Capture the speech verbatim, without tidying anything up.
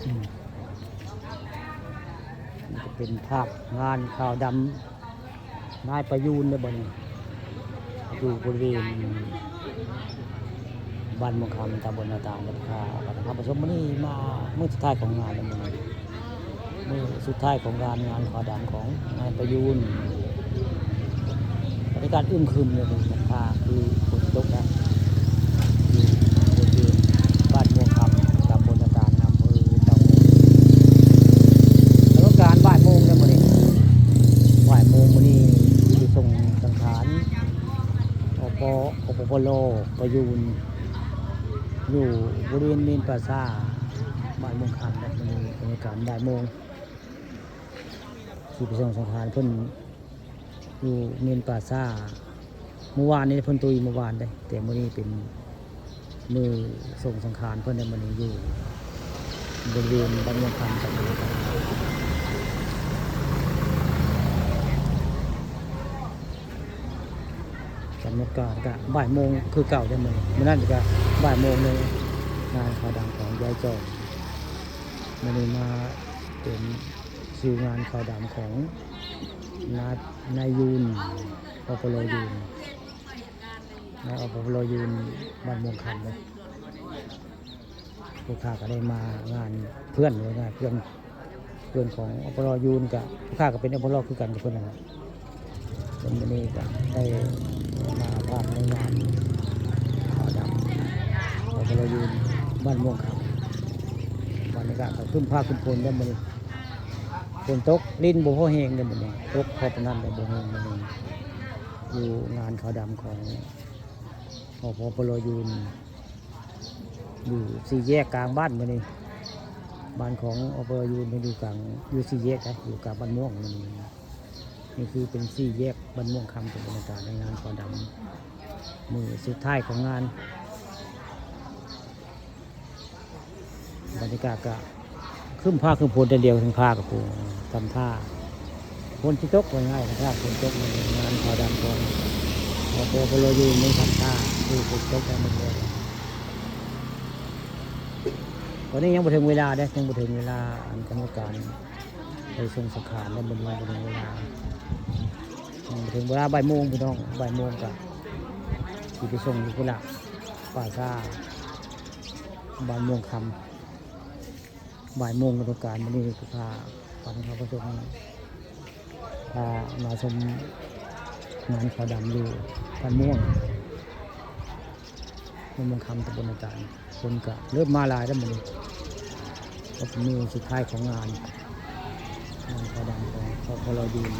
อืม นี่ก็เป็นภาพงานขาวดำนายประยูนเด้อบ่นี่ อยู่บริเวณบ้านม่วงคำ ตำบลนาตาล นะครับ ท่านผู้ชม มื้อนี้มามื้อสุดท้ายของงานแล้ว มื้อนี้มื้อสุดท้ายของงาน งานขาวดำของนายประยูน บรรยากาศอึมครึมเลย ฟ้าคือฝนตกนะ อยู่บริเวณบ้านม่วงคำ ตำบลนาตาล อำเภอเต่างอย กำหนดการบ่ายโมงเนี่ย มื้อนี้ บ่ายโมงมื้อนี้ ที่ส่งสังขาร อป อปปล ประยูน อยู่บริเวณเมนป่าช้า บ้านม่วงคำนะ มื้อนี้ กำหนดการบ่ายโมง ที่ไปส่งสังขารเพิ่น อยู่เมนป่าช้า เมื่อวานนี้เพิ่นตุยเมื่อวานเด้ แต่มื้อนี้เป็นมื้อส่งสังขารเพิ่นในมื้อนี้ อยู่บริเวณบ้านม่วงคำ กับมื้อนี้ กำหนดการก็บ่ายโมงคือเก่าเด้ มื้อนี้ มื้อนั้นก็บ่ายโมงเลย งานขาวดำของยายจอย มื้อนี้มาเป็นคิวงานขาวดำของนาย นายยูน อปปล ยูน นาย อปปล ยูน บ้านม่วงคำเลย ลูกค้าก็ได้มางานเพื่อนเลยนะ เพื่อน เพื่อนของ อปปล ยูน กับลูกค้าก็เป็น อปปล คือกันกับเพิ่นนั่นแหละ เพิ่นมื้อนี้ก็ได้มาพาดในงานขาวดำ อปปล ยูน บ้านม่วงคำ บรรยากาศก็ครึ้มฟ้าครึ้มฝนเด้อมื้อนี้ ฝนตก ลิ้นบ่พอแฮงเด้อมื้อนี้ ตกพอปานนั้นเด้อ บ่แฮงมื้อนี้ อยู่งานขาวดำของ อปปล ยูน อยู่สี่แยกกลางบ้านมื้อนี้ บ้านของ อปปล ยูน เพิ่นอยู่กลาง อยู่สี่แยกนะ อยู่กลางบ้านม่วงมื้อนี้ นี่คือเป็นสี่แยกบ้านม่วงคำ เป็นบรรยากาศในงานขาวดำ มื้อสุดท้ายของงาน บรรยากาศก็ครึ้มฟ้าครึ้มฝนเดียว ทั้งฟ้ากับฝน ทำท่าฝนสิตก ว่าง่าย ทำท่าฝนตก ในงานขาวดำของ อปปล ยูน นี่ ทำท่าคือฝนตกแล้วมันเลย ตอนนี้ยังบ่ถึงเวลาเด้ ยังบ่ถึงเวลาอันกำหนดการไปส่งสังขารแล้ว มันยังบ่ถึงเวลา ยังบ่ถึงเวลาบ่ายโมงพี่น้อง บ่ายโมงก็สิไปส่งอยู่พุ้นละ ป่าช้า บ้านม่วงคำ บ่ายโมงกำหนดการ มื้อนี้ก็พา พาท่านผู้ชม พามาชมงานขาวดำอยู่บ้านม่วง บ้านม่วงคำ ตำบลนาตาล คนก็เริ่มมาหลายแล้วมื้อนี้ ก็เป็นมื้อสุดท้ายของงาน งานขาวดำของ อปปล ยูน